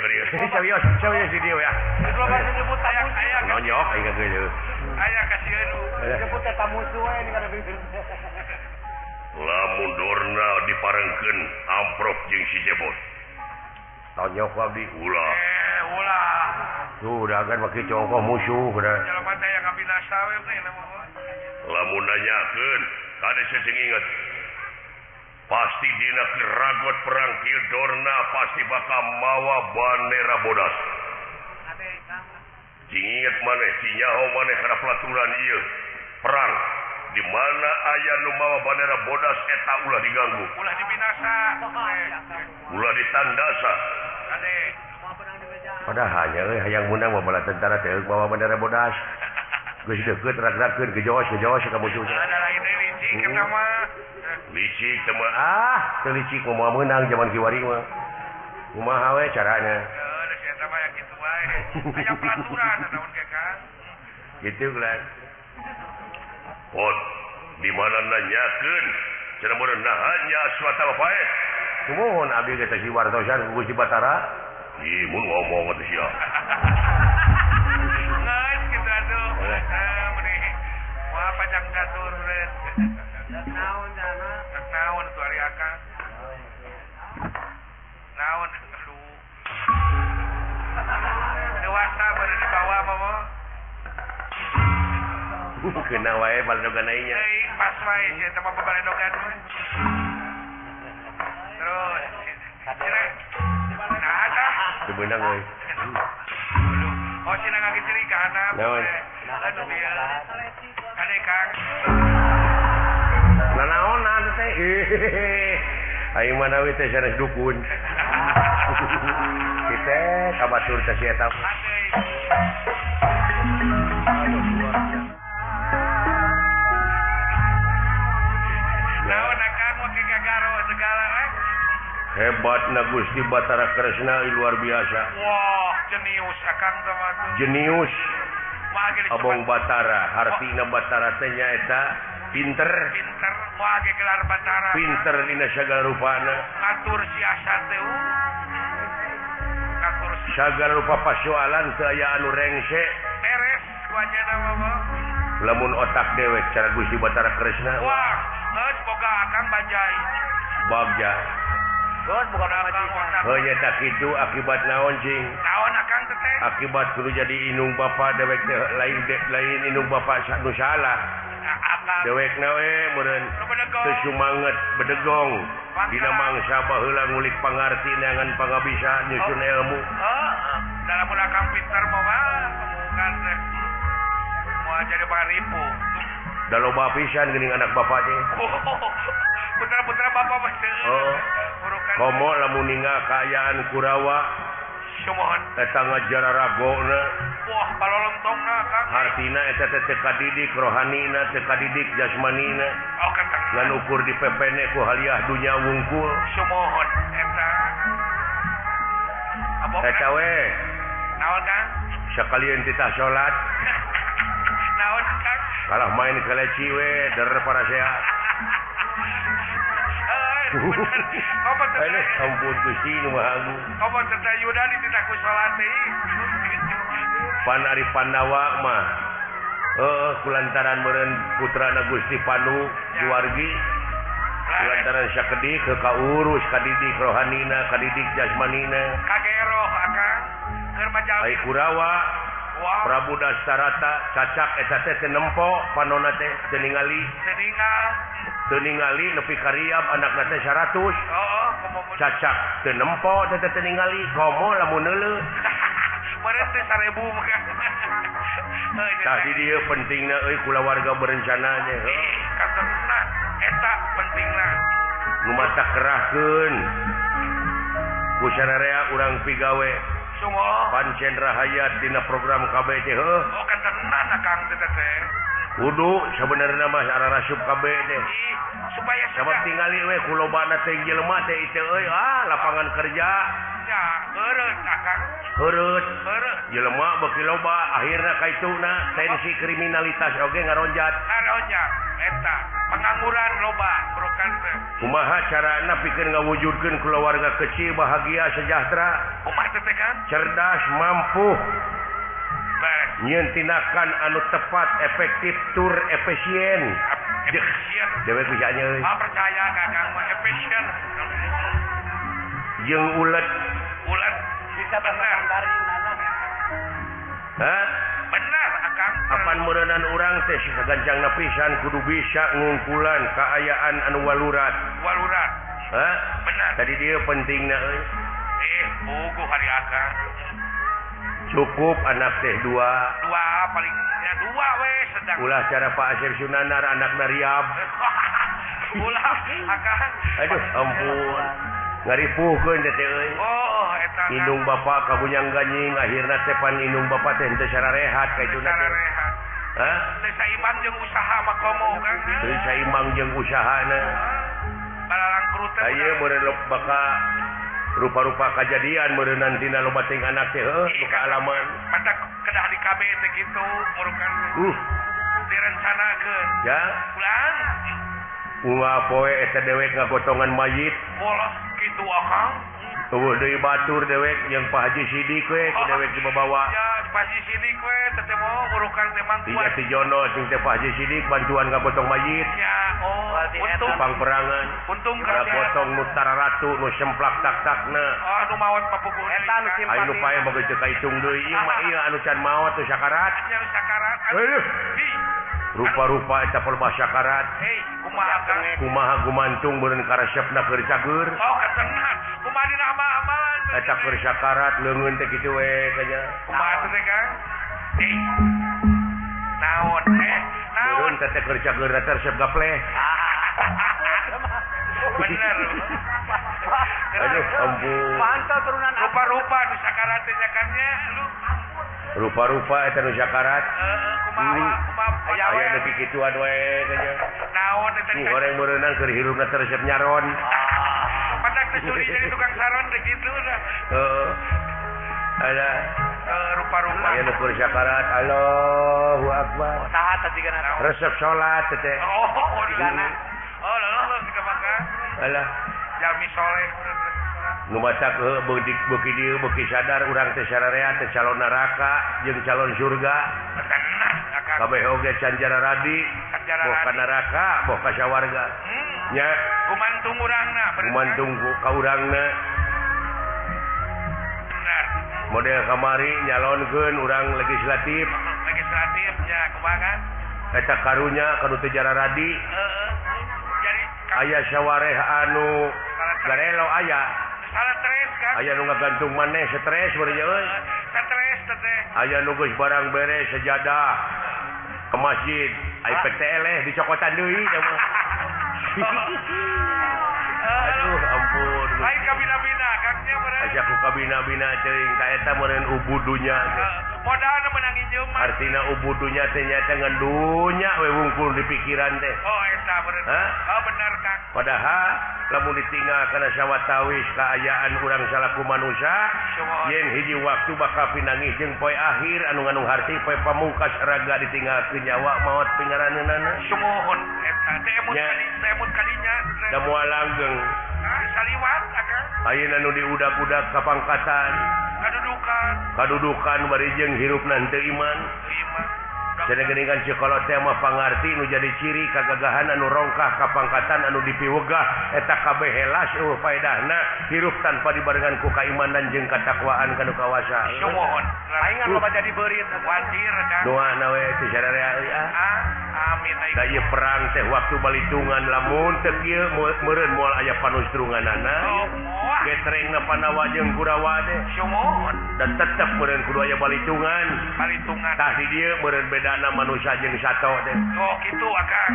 ka dieu. Serius, serius di dieu ya. Nonyok aing ka dieu. Aya kasieun. Disebut teh tamusuh we ini kada bibir. Lamun Dorna diparengkeun amprok jeung si Jebot. Tonyok abdi ulah. Ulah. Tuh dagan make congkoh musuh udah. Jelema teh yang ngabinasa we teh mah. Lamun nanyakeun kade sing inget. Pasti dina keragot perang kieu Dorna pasti bakal mawa bandera bodas. Cing inget maneh, cing nyaho maneh kana pelaturan ieu perang. Di mana aya nu mawa bandera bodas eta ulah diganggu. Ulah dibinasa. Ulah ditandasa. Padahal nya euy hayang meunang mah bala tentara teh mawa bandera bodas. Geus deukeut rag-ragkeun gejoos ka musuh. Ada lain deui licik eta mah. Licik teh mah ah, teu licik mah meunang zaman kiwari mah. Kumaha we carana? Heuh, da eta mah kitu wae. Aya pelaturan naon ge Kang. Kitu lah. Pot di mana nanyakeun cenah meureun naha nya aswata bae. Sumuhun abdi ge teh wartosan ku Gusti Batara. Ih, mun ngomong teh sia. Geus kitu atuh. Meni moal panjang catur meureun. Naon dana? Naon atuh ari akang? Naon aduh. Dewasa baru dibawa mah. Kena wae baledogan aing nya. Euy, pas wae sia teh mah baledogan mah. Terus cenah. Nah, tah. Teu beunang euy. Oh, cenah ngagiceurik ka handap. Naon? Aduh bieu. Kade Kang. Nanaonan teh. Aing mah nawi teh sanes dukun. Kita ka batur teh si eta. Hebat na Gusti Batara Kresna luar biasa. Wah, jenius akang sama tuh. Jenius. Abong Batara, hartina Batara teh nyaeta pinter. Pinter, wah ge gelar Batara. Pinter dina sagala rupana. Ngatur siasat teh. Ngatur sagala rupa pasoalan teu aya anu rengse. Beres kuanyana mah. Lamun otak dewek cara Gusti Batara Kresna. Wah, geus boga akang bajai. Bagja. Heuh tak kitu akibat naon cing? Naon akang teh? Akibat kudu jadi inung bapa dewek teh lain inung bapa nu salah. Dewek na we meureun teu sumanget bedegong dina mangsa baheula ngulik pangarti neangan pangabisa nyusun ilmu. Heeh. Da lamun akang pinter mah omongan teh. Moal jadi paripu. Da loba pisan geuning anak bapa teh. Putra-putra bapa mah teu. Oh. Komo lamun ninggal kaayaan Kurawa sumuhun eta ngajar ragona. Wah, palolontongna Kang. Hartina eta teh teu kadidik rohanina, teu kadidik jasmanina. Oh, kentang. Ngan ukur dipepene ku haliah dunya wungkul. Sumuhun eta. Abok. Eta we. Naon Kang? Sakalian titah salat. Naon Kang? Kalah main keleci we der parasea. Aduh, ampun Gusti nu Maha Agung. Komo teh Yuda dititah ku salat teh. Pan ari Pandawa mah heuh kulantaran meureun putrana Gusti Pandu Juwargi. Kulantaran sakedik ke kaurus kadidik rohanina, kadidik jasmanina. Kageroh akang keur majal. Ai Kurawa Prabu Dasarata cacak eta teh teu nempo panona teh teu ningali. Teu ningal. Teu ningali nepi ka riab anakna teh 100. Heeh, cacak teu nempo teh teu ningali komo lamun neuleuh. Meureun teh 1000 mah. Tah di dieu pentingna euy kulawarga berencana nya. Heuh, katenna eta pentingna. Nu mata kerahkeun. Ku sararea urang pigawe. Sungguh. Pancen rahayat dina program KB teh heuh. Oh, katenna Kang teh teh. Kudu sebenarnya mah ararasup KB teh. Supaya sabab tingali we ku lobana teh jelema teh ieu euy ah lapangan kerja. Nya heureut akang. Heureut. Jelema beuki loba akhirna kaituna tensi kriminalitas oge ngaronjat. Ngaronjat eta pengangguran loba bukan teh. Kumaha carana pikeun ngawujudkeun keluarga kecil bahagia sejahtera? Kumaha teh kan? Cerdas, mampu. Nyieun tindakan anu tepat, efektif, tur efisien. Efisien. Dewek bisa nya euy. Ah percaya ka Kang mah efisien. Jeung ulet. Ulet bisa bener. Hah? Bener akang. Apan meureunan urang teh sagancangna pisan kudu bisa ngungkulan kaayaan anu walurat. Walurat. Hah? Bener. Tadi dia pentingna euy. Puguh hari akang. Cukup anak teh dua. Dua palingnya dua we sedang. Ulah cara Pak Asep Sunanar anakna riab. Ulah akang. Aduh ampun. Ngaripuhkeun teh euy. Oh eta. Indung bapak kabunyang ganying akhirna teh pan indung bapak teh henteu sararehat kaituna teh. Sararehat. Hah? Teu saimbang jeung usaha mah komo kan. Teu saimbang jeung usahana. Balalangkrut teh. Aya meureun bakal rupa-rupa kejadian meureun tina loba ting anak teh heuh nu kaalaman. Mata kedah di KB teh kitu murukan. Direncanakeun. Ya. Ulang. Unggal poe eta dewek ngagotongan mayit. Molah kitu akang. Eueuh deui batur dewek jeung Pak Haji Sidik we ku dewek dibawa. Ya, Pak Haji Sidik we teh teh mau murukan teh mangkuan. Ti Jono jeung teh Pak Haji Sidik bantuan ngagotong mayit. Ya, oh, untung pangperangan. Untung ngagotong nu tararatu nu semplak tak-takna. Oh, nu maot papuguh. Eta nu simpati. Anu pae mah geus teu kaitung deui ieu mah ieu anu can maot teu sakarat. Nya sakarat. Aduh. Rupa-rupa eta pelbah sakarat. Hei, kumaha Kang? Kumaha gumantung beureun karesepna keur cager. Oh, katenah. Kumaha dina amal-amalan. Eta keur sakarat leungeun teh kitu we kanya. Kumaha teh Kang? Eh. Naon eh? Naon? Beureun teh keur cager teh resep gapleh. Bener. Aduh, ampun. Mantap turunan rupa-rupa nu sakarat teh nya kan nya lu. Rupa-rupa eta nu sakarat. Heeh, kumaha kumaha aya nepi kituan we kanya. Naon eta teh? Goreng meureunang keur hirupna teh resep nyaron. Padak teh suri jadi tukang saron teh kitu dah. Heeh. Ada rupa-rupa aya nu keur sakarat. Allahu akbar. Saha teh jigana resep salat teh. Oh, jigana. Oh, leuh kita makan. Alah, jalmi soleh. Nu matak beuki dieu beuki sadar urang teh sararea teh calon neraka jeung calon surga. Kabeh oge can jararadi, boh ka neraka, boh ka sawarga. Nya gumantung urangna, gumantung ka urangna. Bener. Model kamari nyalonkeun urang legislatif. Legislatif nya kumaha kan? Eta karunya kanu teu jararadi. Heeh. Jadi aya sawareh anu garelo aya. Salah stres kan? Aya nu ngagantung maneh stres beureun euy. Stres teh. Aya nu geus barang beres sejadah ke masjid, ai PTL dicokotan deui teh mah. Aduh ampun. Lain kabina-bina Kang nya meureun. Aya ku kabina-bina teuing ka eta meureun ubudunya teh. Modalna meunang injeum mah. Artina ubudunya teh nya teh ngan dunya we wungkul di pikiran teh. Oh eta meureun. Oh bener Kang. Padahal lamun ditinggal kana sawatawis kaayaan urang salaku manusia yen hiji waktu bakal pinangih jeung poe akhir anu ngandung harti poe pamungkas raga ditinggalkeun nyawa maot pingaraneunana. Sumuhun eta teh emut kali teh emut kalinya. Da moal langgeng. Saliwat akang. Ayeuna nu diudak-udak kapangkatan, kadudukan. Kadudukan bari jeung hirupna henteu iman. Iman. Cenah geuningan sekolah teh mah pangarti nu jadi ciri kagagahan anu rongkah kapangkatan anu dipiwegah eta kabeh helas eueuh faedahna hirup tanpa dibarengan ku kaimanan jeung katakwaan kanu kawasa. Sumuhun. Palingan loba jadi beurit watir Kang. Doana we teh sararea euy ah. Amin. Da ieu perang teh waktu balitungan lamun teu kieu meureun moal aya panustrunganana. Getrengna Pandawa jeung Kurawa teh. Sumuhun. Dan tetep meureun kudu aya balitungan. Balitungan. Tah di dieu meureun bedana manusia jeung sato teh. Oh kitu akang.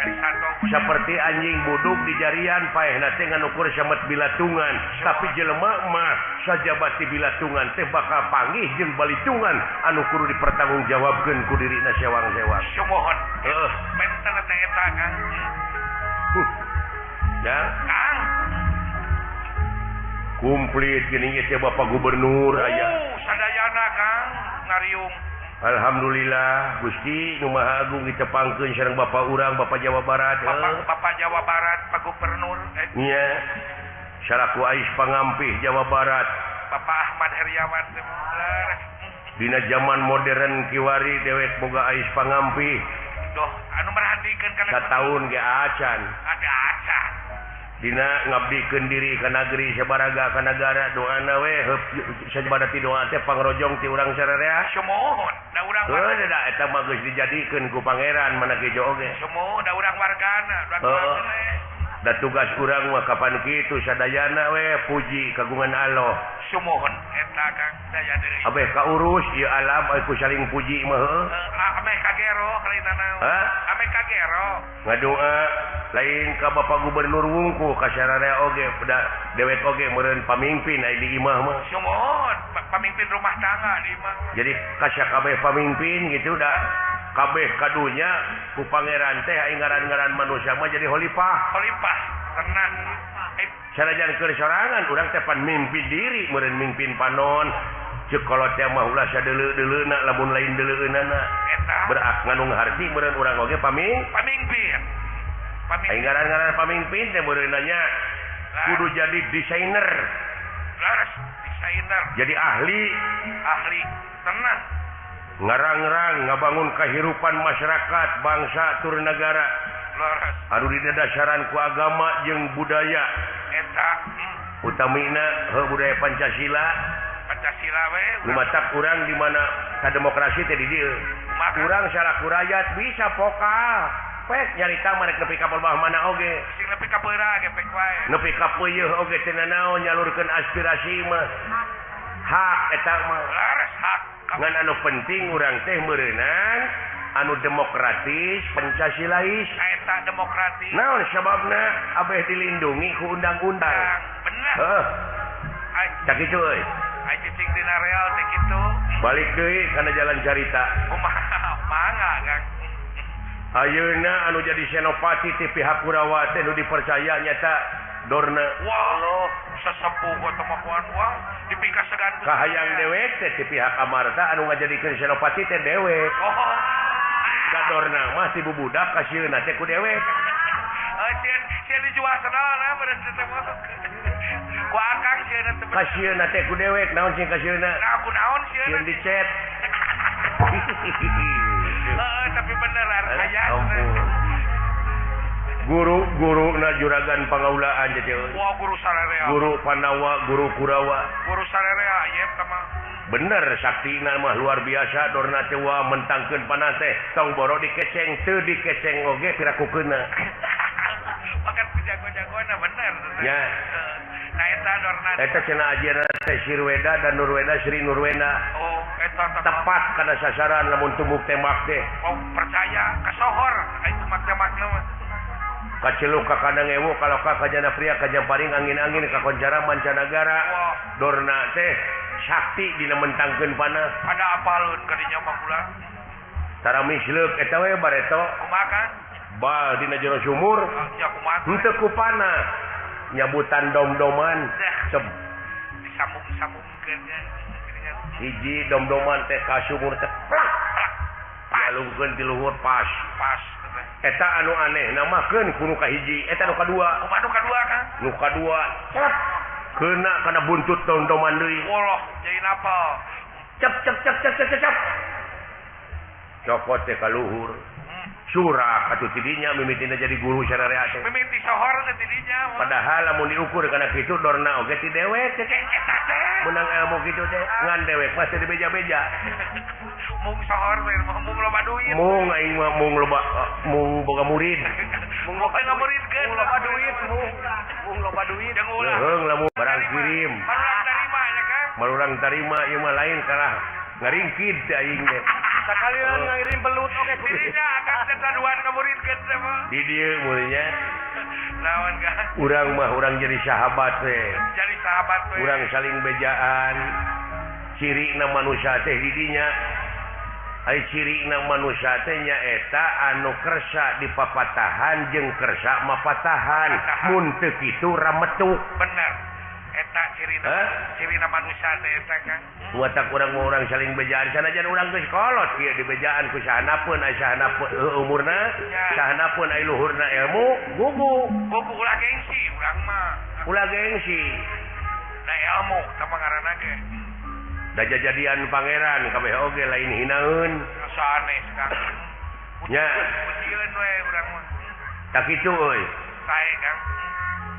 Ari sato. Seperti anjing buduk di jarian paehna teh ngan ukur samet bilatungan, tapi jelema mah sajabati bilatungan teh bakal panggih jeung balitungan anu kudu dipertanggungjawabkeun ku dirina sewang-sewang. Sumuhun. Heeh. Benten teh eta Kang. Ya. Kang. Komplit geuning ieu teh Bapak Gubernur aya. Sadayana Kang ngariung. Alhamdulillah Gusti nu Maha Agung ditepangkeun sareng Bapak urang Bapak Jawa Barat. Bapak Jawa Barat Pak Gubernur nya salaku ais pangampih Jawa Barat Bapak Ahmad Heriawan teh. Dina zaman modern kiwari dewek boga ais pangampih. Doh anu merhatikeun kana sataun ge acan. Ada acan. Dina ngabdikeun diri ka nagri sabaraga ka nagara doana we sabada ti doa teh pangrojong ti urang sararea. Sumuhun da urang heuh da eta mah geus dijadikeun ku pangeran mana ge oge. Sumuhun da urang wargana da tugas urang mah kapan kitu sadayana we puji kagungan Allah. Sumuhun eta Kang daya deui. Abeh kaurus ieu alam ku saling puji mah heuh. Ameh kagero lain naon. Ameh kagero. Ngadoa lain ka Bapak Gubernur wungku ka sararea oge dewek oge meureun pamimpin aya di imah mah. Sumuhun pamimpin rumah tangga di imah. Jadi ka sakabeh pamimpin gitu da kabeh kadunya ku pangeran teh aing ngaran-ngaran manusia mah jadi khalifah. Khalifah tenang. Sanajan keur sorangan urang teh pan mimpi diri meureun mimpin panon. Ceuk kolot teh mah ulah sadeuleu-deuleuna lamun lain deuleueunana. Eta berak nganung harti meureun urang oge pamimpin. Aing ngaran-ngaran pamimpin teh meureun nya kudu jadi desainer. Leres desainer. Jadi ahli. Ahli tenang. Ngarang-rang ngabangun kehidupan masyarakat bangsa tur negara. Leres. Anu didasarkan ku agama jeung budaya. Eta utamina heuh budaya Pancasila. Pancasila we. Lumatak urang di mana ka demokrasi teh di dieu. Urang salaku rakyat bisa pokal. Pek nyarita mah rek nepi ka palbah mana oge. Sing nepi ka peura ge pek wae. Nepi ka peuyeut oge teu nanaon nyalurkeun aspirasi mah. Hak eta mah. Leres hak. Ngan anu penting urang teh meureunan anu demokratis Pancasilais. Eta demokratis. Naon sababna abeh dilindungi ku undang-undang. Bener. Heuh. Cak kitu euy. Ai cicing dina real teh kitu. Balik deui kana jalan carita. Kumaha mangga Kang. Ayeuna anu jadi senopati ti pihak Kurawa teh nu dipercaya nyata Dorna. Wah, sesepuh teh mah wah dipikasegan ku kahayang dewek teh ti pihak Amarta anu ngajadikeun senopati teh dewek. Oh. Ka Dorna mah si bubudak kasieuna teh ku dewek. Oh, sieun dijual sadalana beres teh mah. Ku akang sieuna teh. Kasieuna teh ku dewek naon sing kasieuna? Nah, ku naon sieuna? Sieun dicet. Heeh, tapi bener aya. Guru-guru na juragan pangaulaan jadi. Wah, guru sararea. Guru Pandawa, guru Kurawa. Guru sararea ieu teh mah. Bener saktina mah luar biasa Dorna teh wah mentangkeun panah teh tong boro dikeceng teu dikeceng oge pirakukeuna. Makan jago-jagona bener. Ya. Nah eta Dorna. Eta cenah ajaran teh Sirweda dan Nurweda Sri Nurweda. Oh, eta tepat kana sasaran lamun tumbuk tembak teh. Oh, percaya kasohor ai tumbak tembakna mah. Kaceluk ka kandang ewu kaloka kajana pria kajamparing angin-angin kakoncara mancanagara. Wah. Dorna teh sakti dina mentangkeun panah. Ada apaleun ka dinya mah kula. Tara misleuk eta we bareto. Kumaha Kang? Bal dina jero sumur. Ya kumaha? Henteu ku panah. Nyabutan dom-doman. Cep. Disambung-sambungkeun nya. Hiji dom-doman teh ka sumur teh plak. Dialungkeun ti luhur pas. Pas. Eta anu aneh namakeun ku nu kahiji eta nu kadua. Kumaha nu kadua Kang? Nu kadua cep. Kena kana buntut dom-doman deui. Woloh, jadi napal. Cep cep cep cep cep cep. Cokot teh ka luhur. Surak atuh tidinya mimitina jadi guru sararea teh. Mimiti sohor teh tidinya. Padahal lamun diukur kana kitu Dorna oge ti dewek teh. Eta teh. Menang ilmu kitu teh ngan dewek mah teu dibeja-beja. Mung sohor we mung loba duit. Mung aing mah mung loba mung boga murid. Mung loba muridkeun loba duit mung loba duit. Jeung ulah. Leuheung lamun barang kirim. Marurang tarima nya Kang. Marurang tarima ieu mah lain kalah ngaringkid teh aing teh. Sakalian ngirim belut oge tidinya akang teh saduan ngamuridkeun teh mah. Di dieu muridnya. Naon Kang? Urang mah urang jadi sahabat teh. Jadi sahabat we. Urang saling bejaan. Cirina manusia teh di dinya. Ai cirina manusia teh nyaeta anu kersa dipapatahan jeung kersa mapatahan. Mun teu kitu rametuk. Bener. Eta Cirina manusia teh eta Kang. Watak urang-urang saling bejaan sanajan urang geus kolot kieu dibejaan ku sahanapeun aya sahanapeun umurna, sahanapeun aya luhurna ilmu, gugu. Gugu ulah gengsi urang mah. Ulah gengsi. Da ilmu tah ngaranna ge. Da jajadian pangeran kabeh oge lain hinaeun. Sanes Kang. Nya. Pujieun we urang mah. Tak kitu euy. Sae Kang.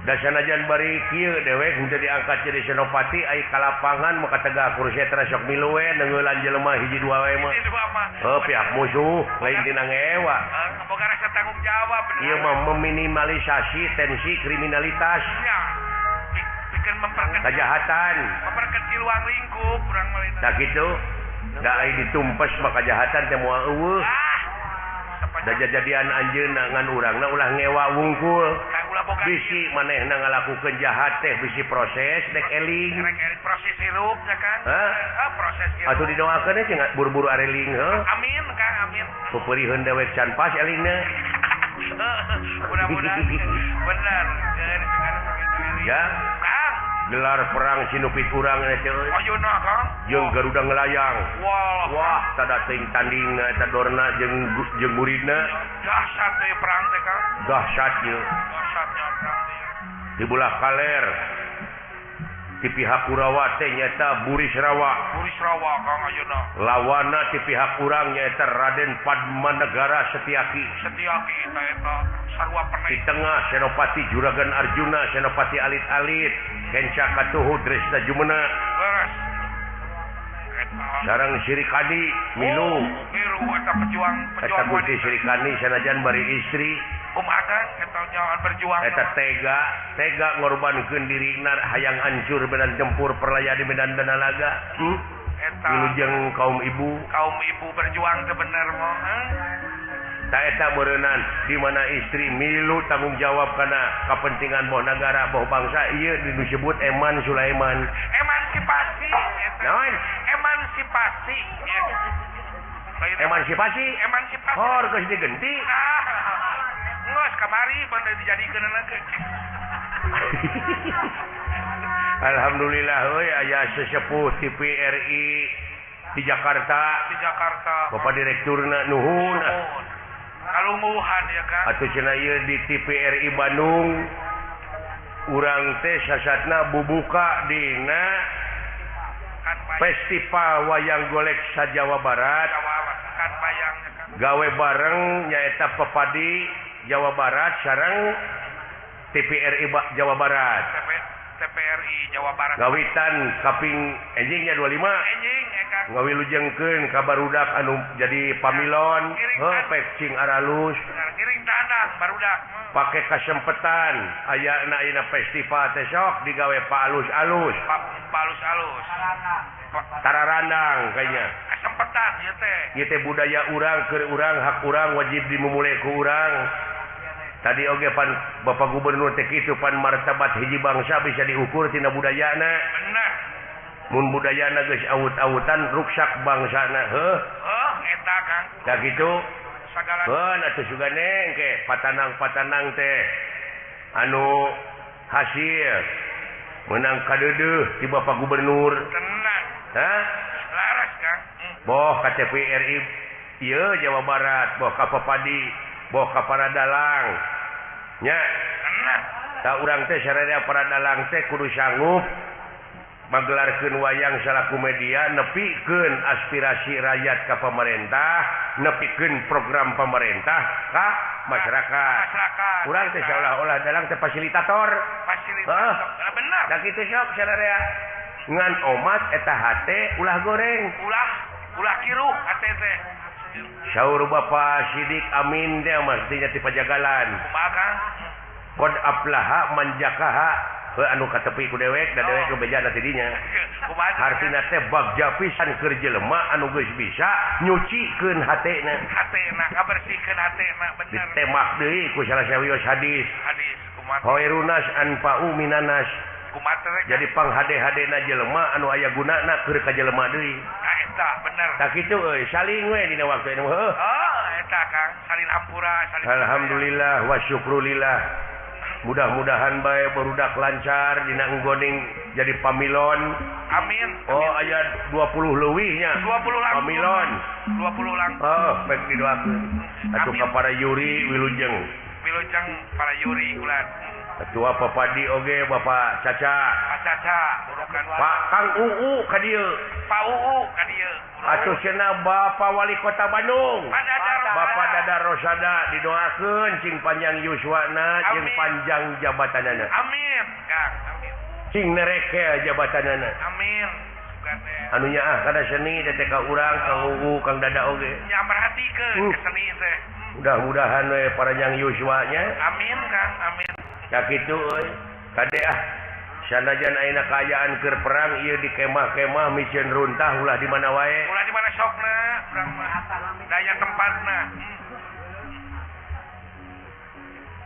Da sanajan bari kieu dewek henteu diangkat jadi senopati ai ka lapangan maka tegak kursetra sok milu we neungeulan jelema hiji dua we mah. Heuh pihak musuh lain tina ngewa. Boga rasa tanggung jawab bener. Ieu mah meminimalisasi tensi kriminalitas. Nya. Pikeun memperkecil kejahatan. Memperkecil ruang lingkup urang mah. Da kitu. Da ai ditumpes mah kejahatan teh moal eueuh. Da jajadian anjeunna ngan urangna ulah ngewa wungkul. Bisi manehna ngalakukeun jahat teh bisi proses dek eling. Proses hirup nya Kang. Hah? Proses hirup. Atuh didoakeun cenah buru-buru areling heuh. Amin Kang, amin. Peupeuriheun dewek can pas elingna. Mudah-mudahan bener. Ya. Kang, gelar perang sinupit urang teh euy. Ayeuna Kang. Jeung Garuda ngelayang. Wah, wah tada teuing tandingna eta dorna jeung jeung muridna. Dahsyat teh perang teh Kang. Dahsyat ieu. Dahsyatnya perang teh. Di belah kaler ti pihak Kurawa teh nyaeta Burisrawa. Burisrawa Kang ayeuna. Lawana ti pihak urang nyaeta Raden Padmanegara Setiaki. Setiaki eta eta sarua pernah. Di tengah Senopati Juragan Arjuna, Senopati Alit-Alit, Kenca Katuhu Dresna Jumena. Leres. Sareng Sirikani milu. Milu eta pejuang eta Gusti Sirikani sanajan bari istri. Kumaha Kang eta nyawan berjuang. Eta tega, tega ngorbankeun dirina hayang hancur medan tempur perlaya di medan danalaga. Eta wilujeng kaum ibu. Kaum ibu berjuang teh bener mah. Ta eta meureunnan di mana istri milu tanggung jawab kana kepentingan boh negara boh bangsa ieu disebut Eman Sulaiman. Emansipasi eta. Naon? Emansipasi. Emansipasi? Emansipasi. Hor geus digenti. Geus kamari banda dijadikeun ge. Alhamdulillah euy aya sesepuh TVRI di Jakarta. Di Jakarta. Bapak direkturna nuhun. Kalungguhan ya Kang. Atuh cenah ieu di TVRI Bandung urang teh sasatna bubuka dina Festival Wayang Golek sa Jawa Barat. Gawe bareng nyaeta Pepadi Jawa Barat sareng TVRI Jawa Barat. TPRI Jawa Barat. Ngawitan kaping enjingnya 25. Enjing eta. Ngawilujengkeun ka barudak anu jadi pamilon, heuh pek cing aralus. Ngiring tandang barudak. Pake kasempetan ayana ayeuna festival teh sok digawe pa alus-alus. Pa alus-alus. Tararandang kayaknya. Kasempetan ieu teh. Ieu teh budaya urang keur urang hak urang wajib dimumule ku urang. Tadi oge pan Bapak Gubernur teh kitu pan martabat hiji bangsa bisa diukur tina budayana. Bener. Mun budayana geus awut-awutan ruksak bangsana heuh. Heuh eta Kang. Da kitu. Sagala. Heuh atuh sugane engke patanang-patanang teh anu hasil menang kadeudeuh ti Bapak Gubernur. Tenang. Hah? Laras Kang. Boh ka TVRI ieu Jawa Barat, boh ka Papadi, boh ka para dalang. Nya. Ta urang teh sararea para dalang teh kudu sanggup magelarkeun wayang salaku media nepikeun aspirasi rakyat ka pemerintah, nepikeun program pemerintah ka masyarakat. Urang teh seolah-olah dalang teh fasilitator. Fasilitator. Bener. Da kitu sok sararea ngan omat eta hate ulah goreng. Ulah kiruh hate teh. Saur Bapak Sidik Amin teh maksudnya ti pajagalan. Kumaha Kang? Qad aflaha man jakaha. Heuh anu katepi ku dewek da dewek nu bejana ti dinya. Hartina teh bagja pisan keur jelema anu geus bisa nyucikeun hatena. Hatena ngabersihkeun hatena bener. Ditemak deui ku salah sawios hadis. Hadis kumaha? Khairunas anfa'u minanas. Kumaha teh? Jadi panghade-hadena jelema anu aya gunana keur ka jelema deui. Eta bener. Tak kitu euy, saling we dina waktu ini heuh. Oh, eta Kang, saling hampura, saling. Alhamdulillah wa syukrulillah. Mudah-mudahan bae barudak lancar dina enggoning jadi pamilon. Amin. Oh aya 20 leuwihnya. 20 langkung. Pamilon. 20 langkung. Oh, baik didoakeun. Atuh ka para Yuri wilujeng. Wilujeng para Yuri ulah. Ketua Papadi oge Bapak Caca. Pak Caca, urukan Pak Kang UU ka dieu. Pak UU ka dieu. Atuh cenah Bapak Wali Kota Bandung. Bapak Dadar Rosada didoakeun cing panjang yuswana jeung panjang jabatanana. Amin, Kang. Amin. Cing nerekel jabatanana. Amin. Anu nyaah kana seni teh ka urang Kang UU Kang Dada oge. Nya merhatikeun ke seni teh. Mudah-mudahan we panjang yuswanya. Amin, Kang. Amin. Ya kitu euy. Kade ah. Sanajan ayeuna kaayaan keur perang ieu di kemah-kemah micen runtah ulah di mana wae. Ulah di mana sokna urang mah. Daya tempatna.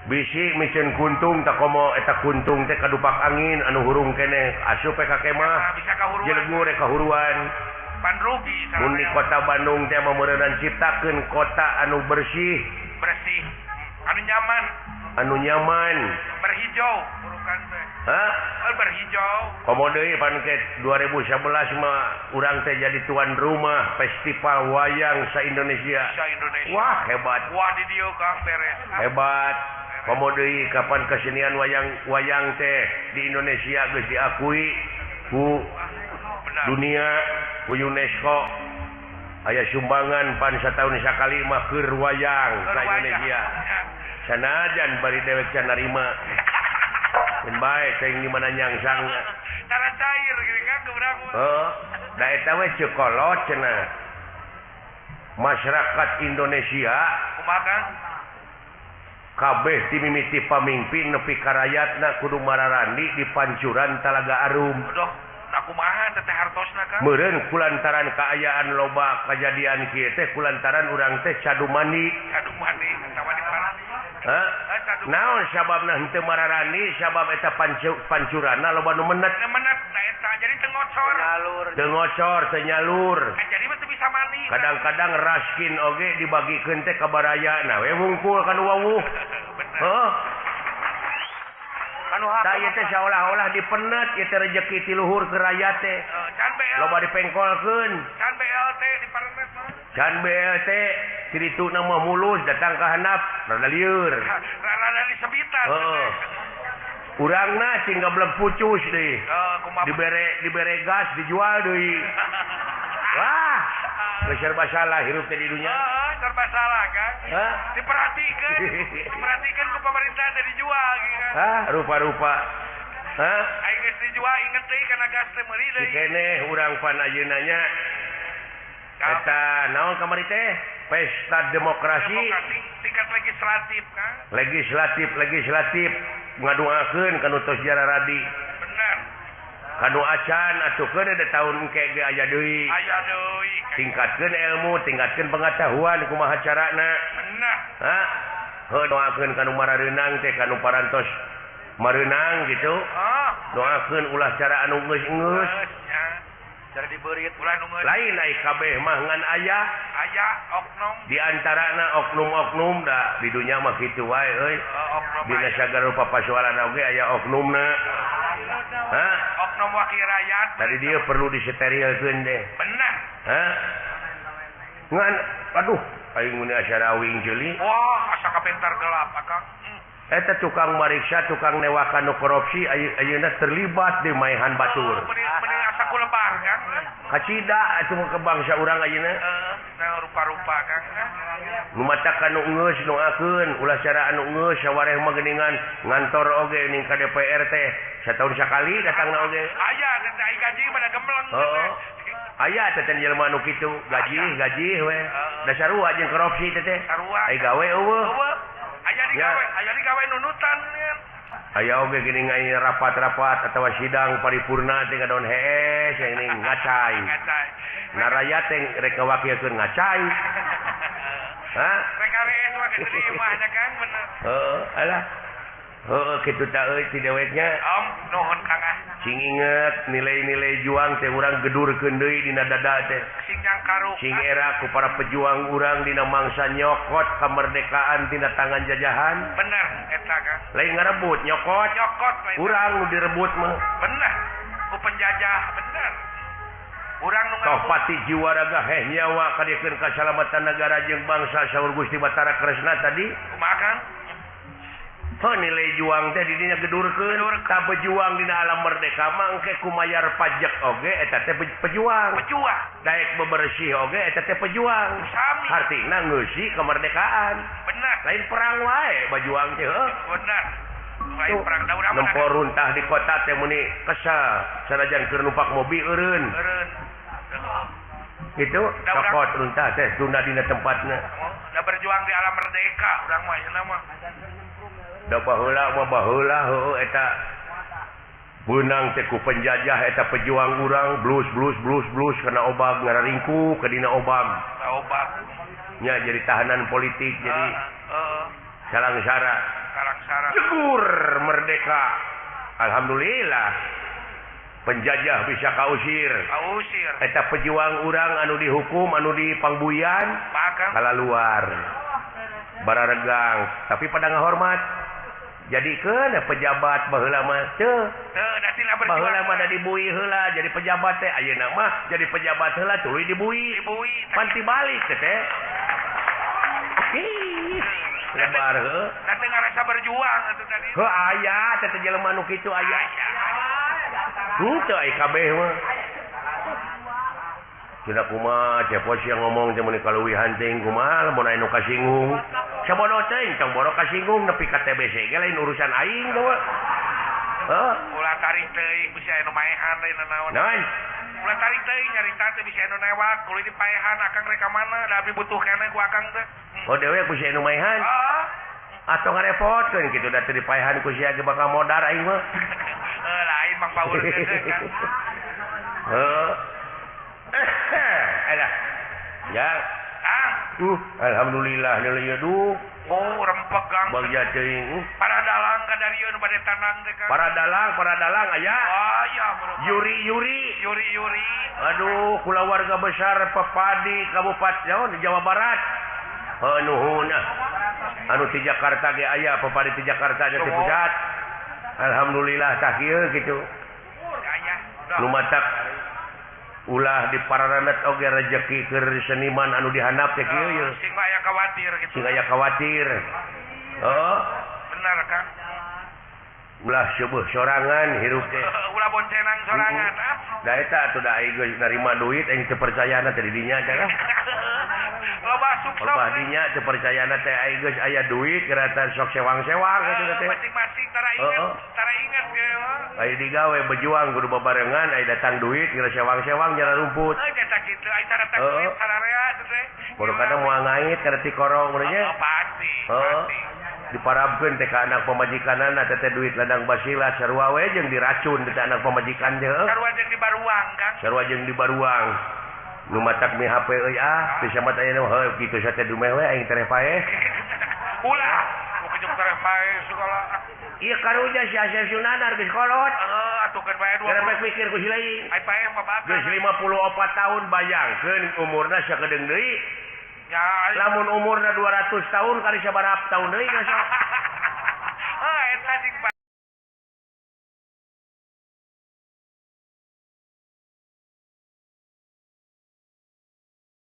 Bisi micen kuntung tak komo eta kuntung teh kadupak angin anu hurung keneh asup ka kemah. Bisa kahuruan. Jelegu rek kahuruan. Panrugi mun di kota Bandung teh mameureunnan ciptakeun kota anu bersih. Bersih. Anu nyaman. Anu nyaman. Berhijau urukan teh. Hah? Berhijau. Komo deui panket 2011 mah urang teh jadi tuan rumah festival wayang sa-Indonesia. Sa-Indonesia. Wah, hebat. Wah di dieu Kang beres. Hebat. Komo deui kapan kesenian wayang teh di Indonesia geus diakui ku dunia, ku UNESCO. Aya sumbangan pan sataun sakali mah keur wayang sa Indonesia. Sanajan bari dewek can narima. Keun bae teuing di mana nyangsangna. Cara cair gini kan ke urang. Heeh. Da eta we ceuk kolot cenah. Masyarakat Indonesia kumaha Kang? Kabeh ti mimiti pamimpin nepi ka rayatna kudu mararandi di pancuran Talaga Arum. Aduh, da kumaha teh hartosna Kang? Meureun kulantaran kaayaan loba kajadian kieu teh kulantaran urang teh cadu mandi. Cadu mandi atawa di Hah? Naon sababna henteu mararani sabab eta pancuranna loba nu menet. Menet da eta jadi teu ngocor. Teu ngocor, teu nyalur. Jadi mah teu bisa mandi. Kadang-kadang raskin oge dibagikeun teh ka baraya na we wungkul ka nu wawuh. Heuh. Tah ieu teh saolah-olah dipenet ieu teh rejeki ti luhur ke rakyat teh. Loba dipengkolkeun. Can BLT diparenet mah. Can BLT kitu nama mulus datang ka handap rada lieur. Rada disebitan. Heeh. Urangna cing gablek pucus deui. Dibere gas dijual deui. Wah, geus serba salah hirup teh di dunya. Heeh, serba salah kan. Hah? Diperhatikeun, diperhatikeun ku pemerintah teh dijual gitu kan. Hah, rupa-rupa. Hah? Ai geus dijual inget deui kana gas teh meuli deui. Keneh urang pan ayeuna nya. Eta naon kamari teh? Pesta demokrasi tingkat legislatif kan. Legislatif ngadoakeun ka nu tos jararadi. Bener. Kanu acan atukeun ada tahun engke ge aya deui. Aya deui. Tingkatkeun ilmu, tingkatkeun pengetahuan kumaha carana. Bener. Hah? Heuh doakeun kanu marareunang teh kanu parantos mareunang gitu. Doakeun ulah cara anu geus-geus. Cara dibeurit ulah nu geus. Lain ai kabeh mah ngan aya. Aya oknum. Di antarana oknum-oknum da di dunya mah kitu wae euy. Dina sagala rupa pasualan oge aya oknumna. Hah? Oknum wakil rakyat. Tadi dia perlu disterilkeun deh. Benar. Hah? Ngan aduh, aing mun asa rawing ceuli. Wah, asa kapentar gelap akang. Eta tukang mariksa, tukang newakan nu korupsi ayeuna terlibat di maehan batur. Mending asa ku lebar Kang. Kacida atuh ke bangsa urang ayeuna. Heeh, rupa-rupa Kang. Nu matak nu geus doakeun ulah cara anu geus sawareh mah geuningan ngantor oge ning ka DPR teh sataun sakali datangna oge. Aya teh ai gaji mah gemleng. Heeh. Aya teh teh jelema nu kitu, gaji we. Da sarua jeung korupsi teh teh. Ai gawe eueuh. Aya digawe, aya digawe nunutan. Aya oge geuning aya rapat-rapat atawa sidang paripurna teh ngadon hees ini ngacai. Naraya teh rek ngawakilkeun ngacai. Hah? Rek arees mah geus imah nya Kang bener. Heeh, alah. Heeh kitu ta euy ti deweknya. Om, nuhun Kang ah. Sing inget nilai-nilai juang teh urang gedurkeun deui dina dada teh. Sing era ku para pejuang urang dina mangsa nyokot kemerdekaan tina tangan jajahan. Bener eta Kang. Lain ngarebut nyokot. Nyokot urang nu direbut mah. Bener. Ku penjajah bener. Urang nu ngarebut. Pati jiwa raga heh nyawa kadiekeun kasalamatan negara jeung bangsa saur Gusti Batara Kresna tadi. Kumaha Kang? Heuh nilai juang teh di dinya gedurkeun ka pejuang dina alam merdeka mah engke kumayar pajak oge eta teh pejuang. Pejuang. Daek bebersih oge eta teh pejuang. Sami. Hartina ngeusi kemerdekaan. Bener. Lain perang wae bajuang teh heuh. Bener. Lain perang da urang nempo runtah di kota teh meuni kesel sanajan keur numpak mobil eureun. Eureun. Gitu cokot runtah teh tunda dina tempatna. Da berjuang di alam merdeka urang mah ayeuna mah. Da baheula mah baheula heueuh eta beunang teh ku penjajah eta pejuang urang blus blus blus blus kana obag ngararingku ke dina obag. Obag. Nya jadi tahanan politik jadi salangsara. Salangsara. Jegur merdeka. Alhamdulillah. Penjajah bisa kausir. Kausir. Eta pejuang urang anu dihukum anu dipangbuyan kalaluar. Bararegang tapi pada ngahormat. Jadi keun pejabat baheula mah teu. Teu da tina berjuang. Baheula mah da dibui heula jadi pejabat teh ayeuna mah jadi pejabat heula tuluy dibui. Dibui. Pan tibalik teh teh. Ih. Lebar heuh. Da teu ngarasa berjuang atuh tadi. Heuh aya teh teh jelema nu kitu aya. Henteu ai kabeh mah. Cenah kumaha cepos yang ngomong teh meuni kaluwihan teuing kumaha lamun aya nu kasinggung. Sabodo teuing tong boro kasinggung nepi ka TBC ge lain urusan aing teh mah. Heuh. Ulah tarik teuing bisi aya nu maehan lain naon. Naon? Ulah tarik teuing nyarita teh bisi aya nu newak kulit dipaehan akang rek ka mana da abdi butuh keneh ku akang teh. Oh dewek bisi aya nu maehan. Heeh. Atau ngarepotkeun kitu da teu dipaehan ku sia ge bakal modar aing mah. Heuh lain Mang Paul teh kan. Heuh. Alah. Ya. Kang. Alhamdulillah nilai duh. Oh, rempeg Kang. Bagja teuing. Para dalang ka darieun bade tanang teh Kang. Para dalang aya. Aya, Yuri Yuri. Yuri Yuri. Aduh, kulawarga besar Pepadi Kabupaten Jawa Barat. Heuh nuhun ah. Anu ti Jakarta ge aya Pepadi ti Jakarta nya ti pusat. Alhamdulillah tah kieu kitu. Aya. Lumatak ulah di pararanet oge rejeki keur seniman anu dihandap teh kieu ye. Sing aya khawatir kitu. Sing aya khawatir. Heeh. Bener Kang. Ulah seueuh sorangan hirup teh. Ulah boncenang sorangan ah. Da eta atuh da aing geus narima duit aing teu percayana teh di dinya teh lah. Loba sukses. Loba dinya teu percayana teh aing geus aya duit keratan sok sewang-sewang kitu teh. Masing-masing tara inget, tara inget ge. Aya digawe berjuang kudu babarengan aya datang duit geura sewang-sewang jara rumput. Heuh eta kitu aya tara datang duit sararea atuh teh. Baru kadang moal ngait kana tikorong mun nya. Pasti, pasti. Diparabkeun teh ka anak pamajikanana teh teh duit ladang basila sarua we jeung diracun teh anak pamajikan teh heuh. Sarua jeung dibaruang Kang. Sarua jeung dibaruang. Nu matak mi HP euy ah teu samat aya nu heuh kitu sa teh dumeh we aing tereh paeh. Ulah ku tereh paeh segala. Ieu karunya si Asep Sunandar geus kolot. Heuh atuh keun bae 20. Gara pikir ku si lain. Ai paeh mah bakal. Geus 54 tahun bayangkeun umurna sakedeung deui. Ya, lamun umurna 200 tahun kali sabaraha tahun deui geus.